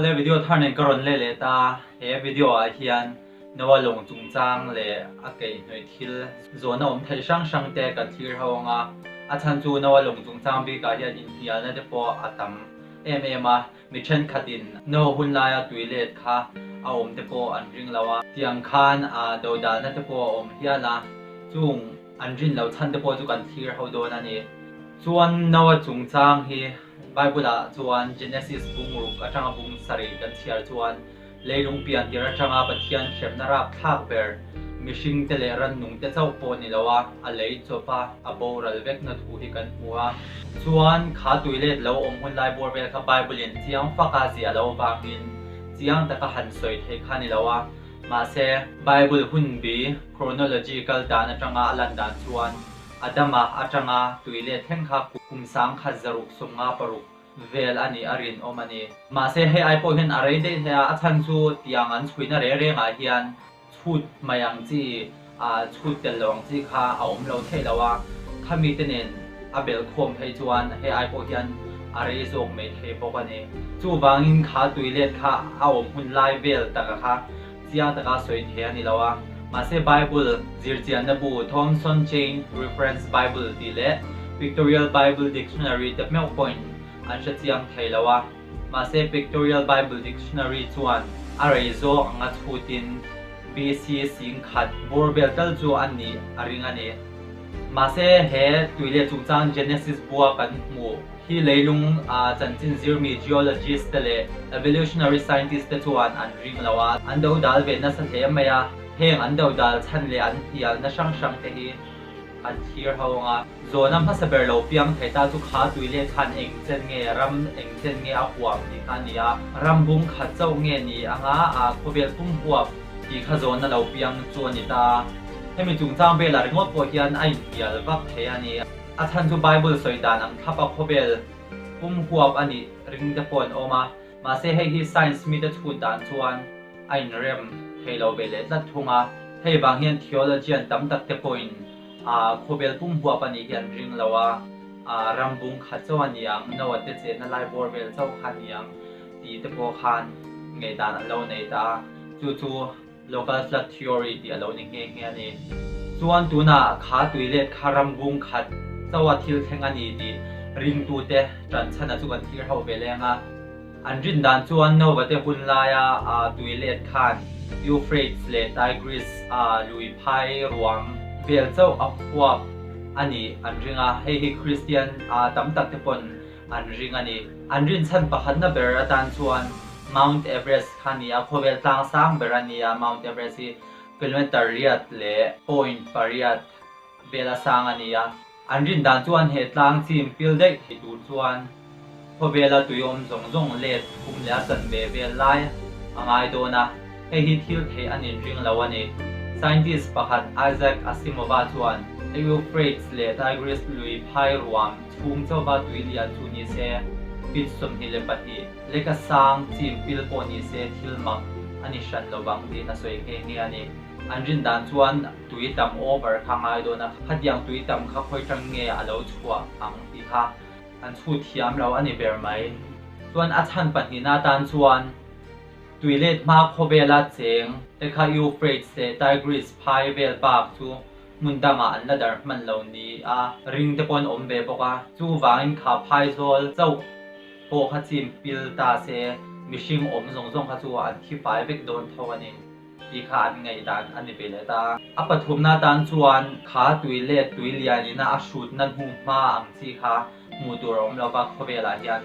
Awle video thar nen ka rawn leh leh ta, he video ah hian Noah lawng chungchang leh a keihnawih thil zawhna awm theih hrang hrang te kan thlir ho ang a, a chhan chu Noah lawng chungchang bikah hian inhnialna te pawh a tam em em a, Mi thenkhatin Noah hun laia tui let kha a awm te pawh an ring lo a, tiang khan a dodalna te pawh a awm hial a, chung an rin loh chhan te pawh chu kan thlir ho dawn a ni. Chuan Noah chungchang hi Bible ah chuan Genesis bung ruk atanga bung sarih kan chhiar chuan Leilung pian tir atanga Pathian hremna rapthlak ber, mihringte leh rannungte chauh pawh ni lo a, a lei chawp a, a boral vekna thu hi kan hmu a. Chuan, kha tuilet lo awm hun lai bawr vel kha Bible-in chiang faka ziah lo vangin chiang taka han sawi theih kha ni lo a. Mahse, Bible hunbi, chronology, kal dan atanga a lan dan chuan Adama atanga tuilet thleng kha kum 1156 vel a nih a rinawm a ni. Mahse hei ai pawh hian a rei daih hle a, a chhan chu tiang an chhuina reng rengah hian chhut mai ang chi, chhut tel lo ang chi kha a awm lo theih lo a, khami te nen a bel khawm phei chuan hei ai pawh hian a rei zawk mai thei bawk a ni. Chuvangin kha tui let kha a awm hun lai vel taka kha chiang taka sawi thei a ni lo a, mahse Bible zirchianna bu Thomson Chain Reference Bible tih leh Pictorial Bible Dictionary te meuh pawhin an hre chiang thei lo a, mahse Pictorial Bible Dictionary chuan a rei zawk anga chhutin BC 10,000 bawr vel tal chu a nih a ring a ni. Mahse he tui leh chungchang Genesis bua kan hmuh hi leilung chanchin zirmi geologist te leh evolutionary scientist te chuan an ring lo a, an do dal ve nasa hle mai a, heng an do dal chhan leh an hnialna hrang hrang te hi an thlir ho ang a. Zawhna hmasa ber lo piang thei ta chu kha tui leh khan eng chen nge ram eng chen nge a huam tih kha a ni a, ram bung khat chauh nge ni anga khawvel pum huap tih kha zawhna lo piang chu a ni ta. Hemi chungchang velah ringawt pawh hian a inhnial vak thei a ni. A chhan chu Bible sawi dan ang thlapa khawvel pum huap a nih ring te pawh an awm a, mahse hei hi science mite chhut dan chuan a inrem thei lo ve leh tlat thung a. Hei vang hian theologian tam tak te pawhin khawvel pum huap a nih hi an ring lo a, ram bung khat chauh a ni ang, Noah te chenna lai bawr vel chauh kha a ni ang tih te pawh khan ngaihdan an lo nei ta a, chu chu Local flood theory tih a lo ni nghe nghe a ni. Chuan tunah kha tuilet kha ram bung khat chauha thil thleng a ni tih ringtute tanchhana chu kan thlir ho ve leng a. An rin dan chuan Nova te hun laia tuilet khan Euphrates leh Tigris lui phai ruam vel chauh a huap a nih an ring a. Hei hi Kristian tam tak te pawn an ring a ni. An rinchhan pakhatna ber atan chuan Mount Everest kha a ni a, khawvel tlang sang ber a ni a, Mount Everest hi kilometer riat leh point pariat vela sang a ni a. An rin dan chuan he tlang chim pil daih thei tur chuan khawvela tui awm zawng zawng let thum leh a chanve vel lai a ngai dawn a, hei hi thil theih an inring lo a ni. Scientist pakhat Isaac Asimova chuan Euphrates leh Tigris lui phai ruam Chhung chauva tui lian chu ni se, feet 22 leka sang chim pil pawh ni se thil mak a ni hran lo vang tiin a sawi nghe nghe a ni. An rin dan chuan tui tam over kha ngai dawn a, khatiang tui tam kha khawi tang nge a lo chhuah ang tih kha an chhut thiam lo a ni ber mai. Chuan a chhan pahnihna atan chuan tui let hma khawvela cheng te kha Euphrates leh Tigris phai vel bak chu Hmun dangah an la darh hman lo ni a, ring te pawh an awm ve bawk a, chuvangin kha phaizawl chauh pawh kha chim pil ta se mihring awm zawng zawng kha chu an thi fai vek dawn tho a ni tih kha an ngaihdan a ni ve leh ta. A pathumna atan chuan kha tui let tui lian ina a hrutna hnu hma ang chi kha hmuh tur a awm lo va khawvelah hian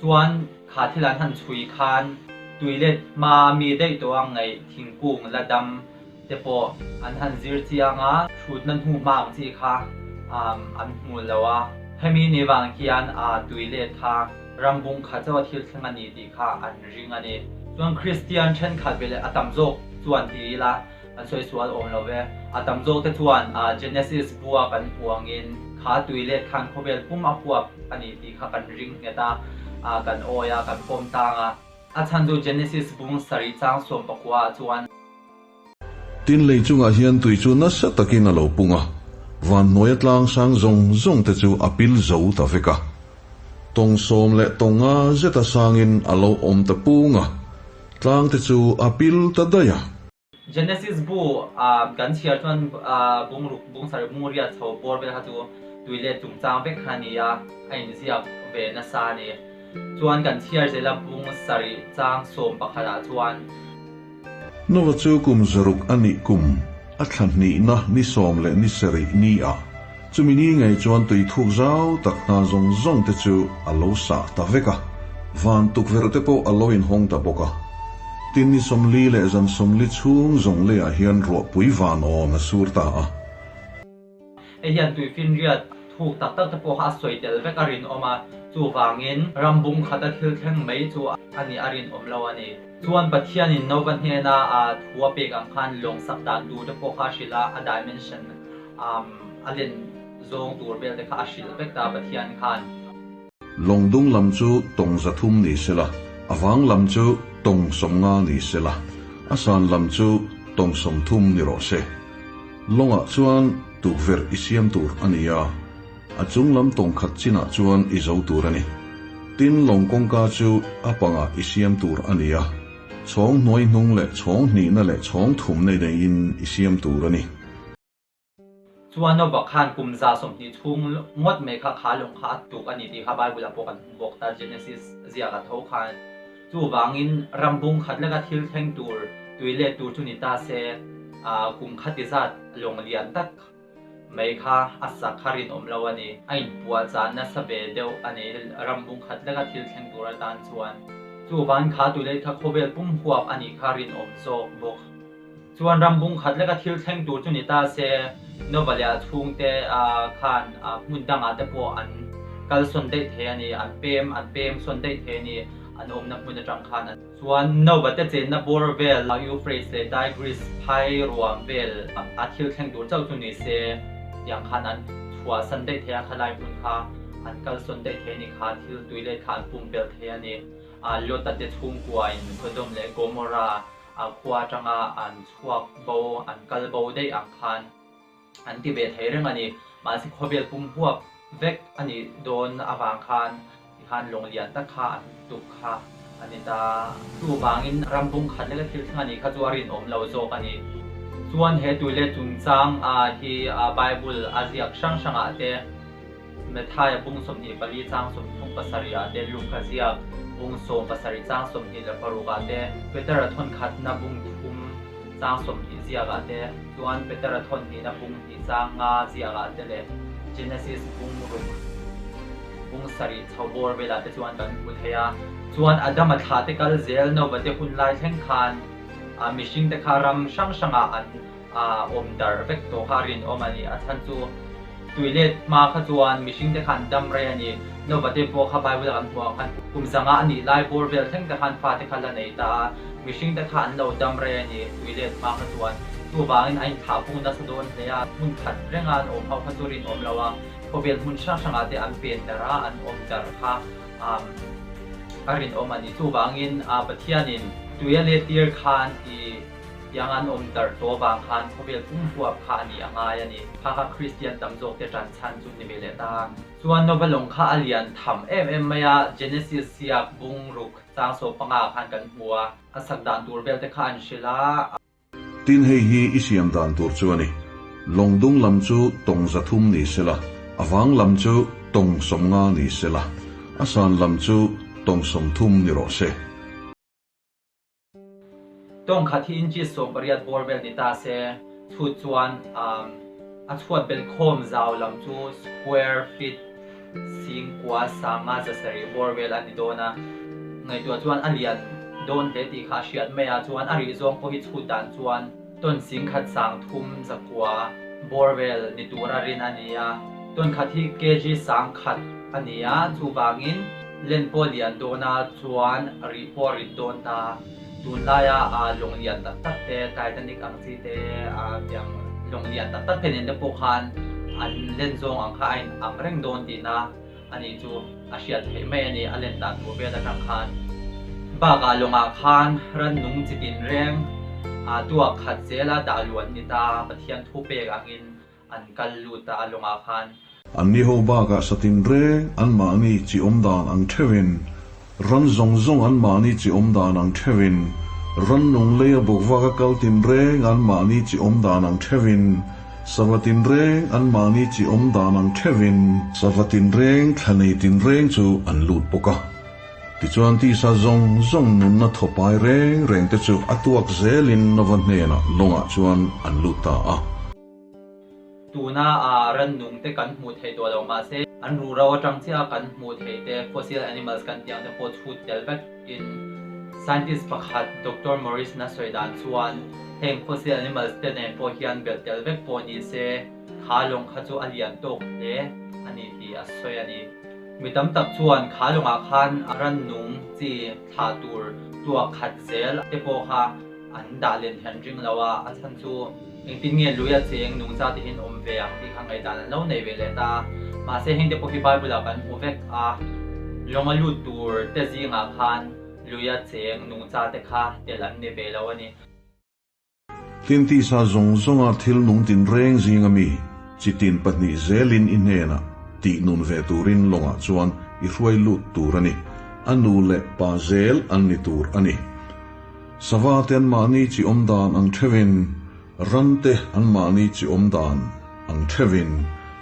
chuan kha thil an han chhui khan tui let hma mi daih tawh a ngaih thingkung la dam te pawh an han zir chiang a, hrutna hnu hma ang chi kha an hmu lo a. Hemi ni vang hian tui let kha ram bung khat chauha thil thleng a ni tih kha an ring a ni. Chuan Kristian thenkhat ve leh a tam zawk chuan ti ila an sawi sual awm lo ve. A tam zawk te chuan Genesis bua kan hmu angin kha tui let khan khawvel pum a huap a ni tih kha kan ring nghet a, kan awi a, kan pawm tlang a. A chhan chu Genesis bung sarih chang 19 ah chuan. Tin, lei chungah hian tui chu nasa takin a lo pung a, van hnuaia tlang sang zawng zawng te chu a pil zo ta vek a. Tawng sawm leh tawng nga zeta sangin a lo awm ta pung a. Tlang te chu a pil ta daih a. Genesis bu kan chhiar chuan bung ruk, bung sarih, bung riat chho bawr vel kha chu tui leh chungchang vek kha a ni a, a inziak ve nasa a ni. Chuan kan chhiar zela bung sarih chang 11 ah chuan. Nova chu kum zaruk a nih kum a thla hnihna ni sawm leh ni sarih ni ah chumi ni ngei chuan tui thuk zau tak hna zawng zawng te chu a lo sah ta vek a, van tukverh te pawh a lo inhawng ta bawk a. Tin ni 40 leh zan 40 chhung zawng leiah hian ruahpui van awn a sur ta a. Hei hian tuifinriat thuk tak tak te pawh kha a sawi tel vek a rinawm a, chuvangin ram bung khata thil thleng mai chu a nih a rinawm lo a ni. Chuan Pathianin Nova hnena a thu a pek ang khan lawng sak dan tur te pawh kha a hrilh a, a dimension a len zawng tur vel te kha a hrilh vek ta Pathian khan. Lawng dung lam chu tawng 300 ni sela, a vang lam chu tawng 50 ni sela, a san lam chu tawng 30 ni rawh se. Lawngah chuan tukverh i siam tur a ni a, a chung lam tawng khat chinah chuan i zo tur a ni. Tin, lawng kawngka chu a pangah i siam tur a ni a, chhawng hnuai hnung leh chhawng hnihna leh chhawng thum nei neiin i siam tur a ni. Chuan Nova khan kum 120 chhung ngawt mai kha kha lawng kha a tuk a ni tih kha Bible-ah pawh kan hmu bawk ta, Genesis ziakah tho khan. Chuvangin ram bung khat leka thil thleng tur, tui let tur chu ni ta se, kum khati zat lawng lian tak mai kha a sak kha rinawm lo a ni. A inpuah chah nasa ve deuh a ni ram bung khat leka thil thleng tur atan chuan. Chuvan kha tui let kha khawvel pum huap a nih kha rinawm zawk bawk. Chuan ram bung khat leka thil thleng tur chu ni ta se, Nova leh a chhungte khan hmun dangah te pawh an kal sawn daih thei a ni, an pem an pem sawn daih thei a ni an awmna hmun atang khan. Chuan Nova te chenna bawr vel Euphrates leh Tigris phai ruam vel a thil thleng tur chauh chu ni se, tiang khan an chhuahsan daih thei a, khalai hmun kha an kal sawn daih thei a ni kha, thil tui let kha an pumpelh thei a ni. Lota te chhungkuain Sodom leh Gomorrah A khua atanga an chhuak bo, an kal bo daih ang khan an ti ve thei reng a ni. Mahse khawvel pum huap vek a nih dawn avang khan tikhan lawng lian tak kha an tuk kha a ni ta. Chuvangin ram bung khat leka thil thleng a nih kha chu a rinawm lo zawk a ni. Chuan he tuilet chungchang hi Bible a ziak hrang hrangah te, Matthai-a bung 24 chang 37 ah te, Luka ziak bung 17 chang 26 ah te, Petera thawn khatna bung thum chang 20 ziak ah te, chuan Petera thawn hnihna bung hnih chang nga ziak ah te leh Genesis bung ruk bung sarih chho bawr velah te chuan kan hmu thei a. Chuan Adama thlah te kal zel Nova te hun lai thleng khan mihring te kha ram hrang hrangah an awm darh vek tawh kha a rinawm a ni. A chhan chu tui let hma kha chuan mihring te khan dam rei a ni. Nova te pawh kha Bible a kan hmuh ang khan kum zanga a nih lai bawr vel thleng te khan fate kha la nei ta a, mihring te kha an lo dam rei a ni tui let hma kha chuan. Chuvangin a inthlah pung nasa dawn hle a, hmun khat renga an awm ho kha chu rinawm lo a, khawvel hmun hrang hrangah te an pen darh a, an awm darh kha a rinawm a ni. Chuvangin Pathianin tui a let tir khan i Tiang an awm darh tawh avang khan khawvel pum huap kha a nih a ngai a ni. Kha kha Kristian tam zawk te tan chhan chu ni ve leh ta. Chuan Nova lawng kha a lian tham em em mai a, Genesis siak bung ruk chang 15 ah khan kan hmu a, a sak dan tur vel te kha an hrilh a. Tin hei hi i siam dan tur chu a ni. Lawng dung lam chu tawng 300 ni sela, a vang lam chu tawng 50 ni sela, a san lam chu tawng 30 ni rawh se. Tawng khat hi inches 18 bawr vel ni ta se, chhut chuan a chhuat bel khawm zau lam chu square feet 5700 bawr vel a ni dawn a. Ngaihtuah chuan a lian dawn hle tih kha a hriat mai a, chuan a rih zawng pawh hi chhut dan chuan ton 13,900 bawr vel ni tura rin a ni a. Ton khat hi kg 1000 a ni a, chuvangin len pawh lian dawn a, chuan rih pawh rit dawn ta. Tunlaia lawng lian tak tak te, Titanic ang chi te, tiang lawng lian tak tak te nen te pawh khan an len zawng ang kha a in ang reng dawn tihna a nih chu a hriat theih mai a ni, a len dan tur vel atang khan. Bakah lawngah khan rannung chi tin reng tuak khat zela dah luh an ni ta, Pathian thu pek angin an kal lut ta a lawngah khan. Anni ho bakah satin reng anmahni chi awm dan ang theuhin, ran zawng zawng anmahni chi awm dan ang theuhin. Rannung leia bawkvaka kal tinreng anmahni chi awm dan ang theuhin, sava tinreng anmahni chi awm dan ang theuhin, sava tinreng thla nei tinreng chu an lut bawk a. Tichuan tisa zawng zawng nunna thawpai reng reng te chu a tuak zelin Nova hnenah lawngah chuan an lut ta a. Tuna a rannung te kan hmuh theih tawh lo mahse an ruhro atang chiah a kan hmuh theih te fossil animals kan tih ang te pawh chhut tel vek in scientist pakhat Doctor Morris na sawi dan chuan heng fossil animals te nen pawh hian belh tel vek pawh ni se kha lawng kha chu a lian tawk hle a ni tih a sawi a ni. Mi tam tak chuan kha lawngah khan rannung chi thlah tur tuak khat zel te pawh kha an dah len hian ring lo a, a chhan chu engtin nge lui a cheng nungcha te hian awm ve ang tih kha ngaihdan an lo nei ve leh ta. Mahse heng te pawh hi Bible ah kan hmu vek a, lawng a lut tur te zingah khan lui a cheng nungcha te kha tel an ni ve lo a ni. Tin tisa zawng zawnga thil nung tinreng zinga mi chitin pahnih zelin i hnenah tih nun ve turin lawngah chuan i hruai lut tur a ni. A nu leh pa zel an ni tur a ni. Sava te anmahni chi awm dan ang theuhin, ran te anmahni chi awm dan ang theuhin,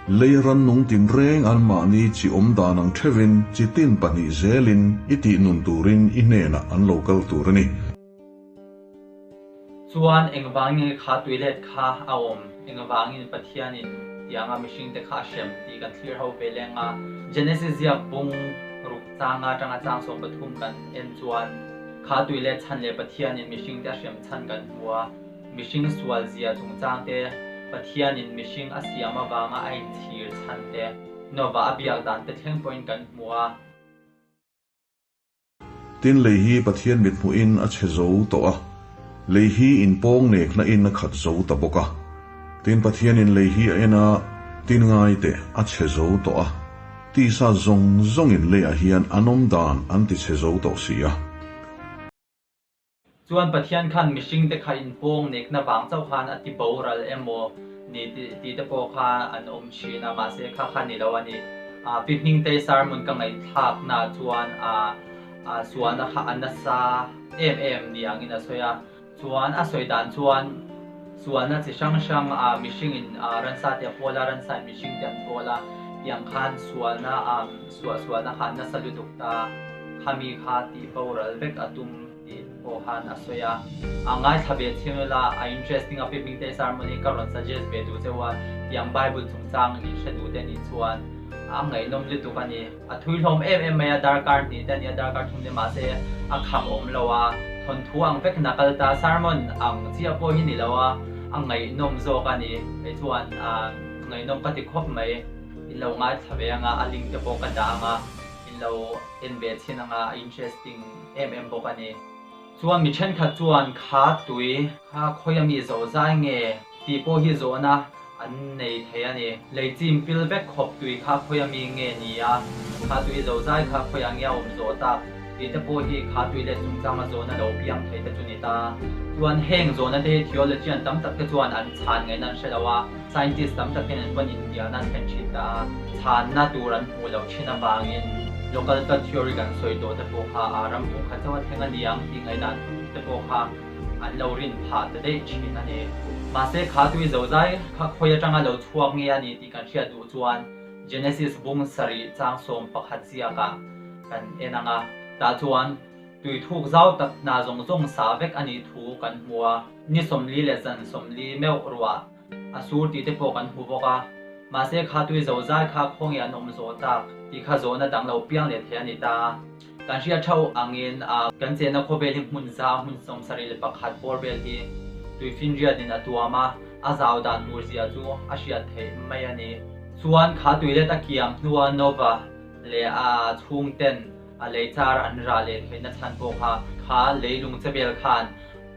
lei rannung tinreng anmahni chi awm dan ang theuhin chitin pahnih zelin i tih nun turin i hnenah an lo kal tur a ni. Chuan engvangin nge kha tuilet kha a awm? Engvangin Pathianin tianga mihringte kha a hrem tih kan thlir ho ve leng a. Genesis ziak bung ruk changa atanga chang 13 kan en chuan kha tuilet chhan leh Pathianin mihringte a hrem chhan kan hmu a. Mihring sual zia chungchangte, Pathianin mihring a siam avanga a inchhir chhan te, Nova a biak dan te thleng pawhin kan hmu a. Tin lei hi Pathian mithmuhin a chhe zo tawh a, lei hi inpawng nekna in a khat zo ta bawk a. Tin Pathianin lei hi a en a, tin ngai teh a chhe zo tawh a, tisa zawng zawngin leiah hian an awm dan an ti chhe zo tawh si a. Chuan Pathian khan mihringte kha inpawng nekna vang chauh khan a ti boral emaw ni tih te pawh kha an awm thin a, mahse kha kha ni lo a ni. Pi Hmingtei sermon ka ngaihthlaknaah chuan sualna kha a nasa em em ni angin a sawi a, chuan a sawi dan chuan sualna chi hrang hrang mihringin ransa te a pawl a, ransa in mihring te an pawl a tiang khan sualna suahsualna kha a nasa lutuk ta, khami kha tih boral vek a tum. Tih pawh khan a sawi a, a ngaithla ve chhing ila a interesting a Piping te sermon hi ka rawn suggest ve duh cheu a, tiang Bible chungchang in hre duh te nih chuan a ngaihnawm lutuk a ni. A thui hlawm em em mai a, darkar hnih te a ni a, darkar thum te mahse a kham awm lo a, thawnthu ang vek na kal ta, sermon ang chiah pawh hi ni lo a, a ngaihnawm zawk a ni. Kei chuan a ngaihnawm ka ti khawp mai, in lo ngaithla ve anga a link te pawh ka dah anga in lo en ve chhin anga a interesting em em bawk a ni. Chuan mi thenkhat chuan kha tui kha khawi ami zawh zai nge tih pawh hi zawhna an nei thei a ni. Lei chim pil vek khawp tui kha khawi ami nge ni a, kha tui zo zai kha khawi ang nge a awm zawh tak tih te pawh hi kha tui leh chungchanga zawhna lo piang thei te chu ni ta. Chuan heng zawhna te hi theologian tam tak te chuan an chhan ngaihna an hre lo a, scientist tam tak hian an pawn inbiakna an thlen thin ta a, chhanna tur an hmuh loh thin avangin local flood theory kan sawi tawh te pawh kha a ram hmuh khat chauh a thleng a ni ang tih ngaihdan te pawh kha an lo rin phah ta daih thin a ni. Mahse kha tui zozai kha khawi atanga lo chhuak nge a ni tih kan hriat duh chuan Genesis bung sarih chang 11 ziakah kan en ang a, tah chuan tui thuk zau tak hna zawng zawng sa vek a nih thu kan hmu a, ni 40 leh zan 40 meuh ruah a sur tih te pawh kan hmu bawk a, mahse kha tui zo zai kha khawnge an awm zawh tak tih kha zawhna dang lo piang leh thei a ni ta. Kan hriat theuh angin kan chenna khawvel hi hmun za hmun 71 bawr vel hi tuifinriat in a tuam a, a zau dan tur zia chu a hriat theih mai a ni. Chuan kha tuilet a kiam hnua Nova leh a chhungten a lei char an rah leh theihna chhan pawh kha kha leilung che vel khan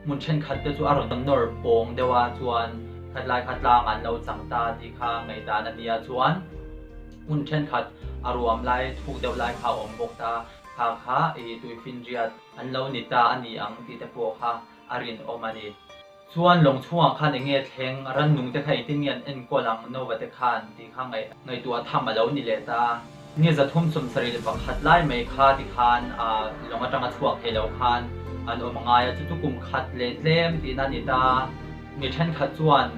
hmun thenkhat te chu a rawn nawr pawng deuh a, chuan khatlai kha tlang an lo chang ta tih kha ngaihdan a nia, chuan hmun thenkhat a ruam lai thuk deuh lai kha a awm bawk ta, kha kha i tuifinriat an lo ni ta a ni ang tih te pawh kha a rinawm a ni. Chuan lawng chhungah khan eng nge thleng, rannung te kha engtin nge an enkawl ang Nova te khan tih kha ngaihtuah tham a lo ni leh ta. Ni 371 lai mai kha tikhan lawng atanga chhuak thei lo khan an awm a ngai a, chu chu kum khat leh tlem tihna a ni ta. Mi thenkhat chuan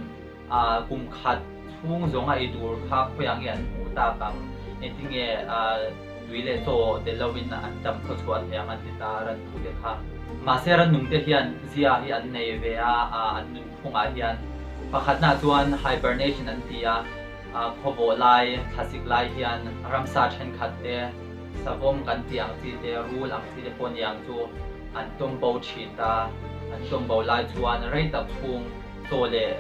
kum khat chhung zawng a ei tur kha khawiah nge an hmuh tak ang, engtinge tui leh chaw tel lovin an dam khaw chhuah thei ang an ti ta rannung te kha. Mahse rannung te hian zia hi an nei ve a, an nunphungah hian pakhatnaah chuan hibernation an ti a, Khawvawh lai, thlasik lai hian ramsa thenkhat te, savawm kan tih ang chi te, rul ang chi te pawh ni ang chu an tawm bo thin ta. An tawm bo lai chuan rei tak chhung chaw leh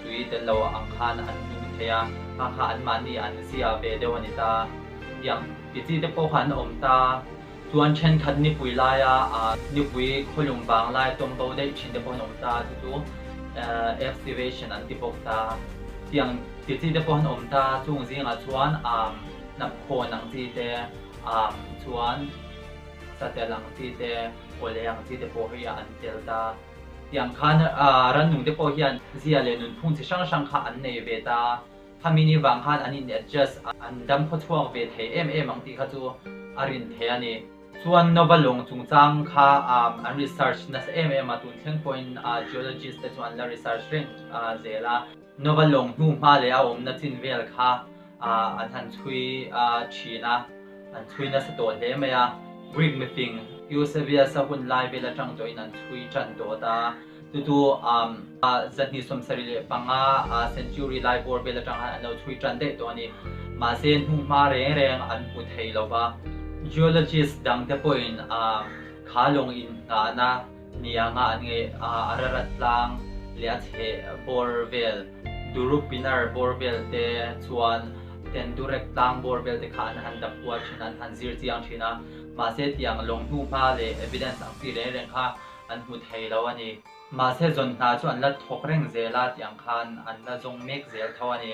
tui tel lo ang khan an nung thei a, kha kha anmahni an zia ve deuh a ni ta. Tiang ti chi te pawh kha an awm ta. Chuan thenkhat nipui laia nipui khawlum vang lai tawm bo daih thin te pawh an awm ta, chu chu estivation an ti bawk ta. Tiang ti chi te pawh an awm ta, chung zingah chuan hnapkhawn ang chi te, chuan satel ang chi te, awle ang chi te pawh hi an tel ta. Tiang khan rannung te pawh hian zia leh nunphung chi hrang hrang kha an nei ve ta. Khami ni vang khan an in adjust a, an dam khaw chhuak ve thei em em ang tih kha chu a rin thei a ni. Chuan Nova lawng chungchang kha an research nasa em em a, tun thleng pawhin geologist te chu an la research reng zel a. Nova lawng hnu hma leh a awmna chin vel kha an han chhui thin a, an chhui nasa tawh hle mai a. Greek mifing Eusebius-a hun lai vel atang tawhin an chhui tan tawh ta. Chu chu 275 century lai bawr vel atang khan an lo chhui tan daih tawh a ni. Mahse hnuhma reng reng an hmu thei lo va. Geologist dang te pawhin kha lawng inngahna ni anga an ngeih Ararat tlang leh a chheh bawr vel, Durupinar bawr vel te chuan Tendurek tlang bawr vel te kha an han dap kual thin a, an han zir chiang thin a. Mahse tiang lawng hnuhma leh evidence ang chi reng reng kha an hmu thei lo a ni. Mahse zawn hna chu an la thawk reng zel a tih ang khan an la zawng mek zel tho a ni.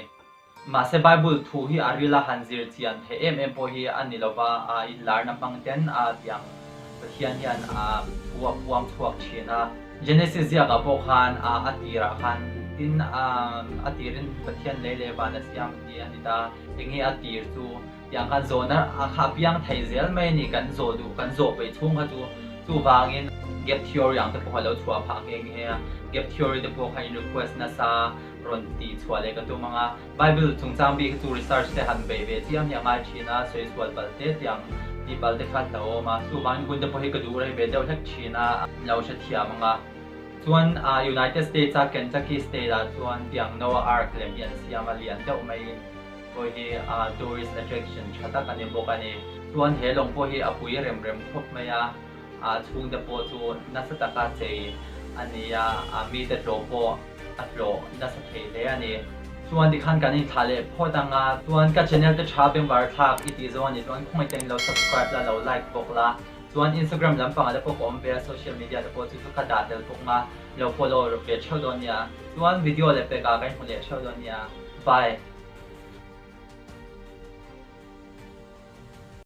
Mahse Bible thu hi a rila han zir chian theih em em pawh hi a ni lo va, a inlarna hmang ten a tih ang Pathian hian a thu a puang chhuak thin a. Genesis ziakah pawh khan a tirah khan tin a tirin Pathian lei leh van a siam tih a ni ta. Enge a tir chu Tiang khan zawhna a kha piang thei zel mai a ni, kan zawh duh, kan zawh peih chhung kha chu. Chuvangin gap theory ang te pawh kha lo chhuah phah nghe nghe a, gap theory te pawh kha in request nasa rawn tih chhuah leh ka tum ang a. Bible chungchang bik hi chu research te han beih ve chiam hi a ngai thin a, sawi sual palh te tiang tih palh te kha hlauhawm a. Chuvangin hun te pawh hi ka duh rei ve deuh hlek thin a, lo hrethiam ang a. Chuan United States a Kentucky state ah chuan tiang Noah Ark lem hi an siam a, lian deuh maiin. Pawh hi tourist attraction tha tak a ni bawk a ni. Chuan he lawng pawh hi a pui rem rem khawp mai a, a chhungte pawh chu nasa taka chei a ni a, a mite tlawh pawh a tlawh nasa thei hle a ni. Chuan tikhan kan inthlah leh phawt ang a, chuan ka channel te tha bengvar thlak i tih zawng a nih chuan khawngaih te in lo subscribe la, lo like bawk la. Chuan Instagram lampangah te pawh ka awm ve a, social media te pawh chu chu ka dah tel bawk nga, lo follow ve theuh dawn nia. Chuan video leh pekah kan hmu leh theuh dawn nia. Bye.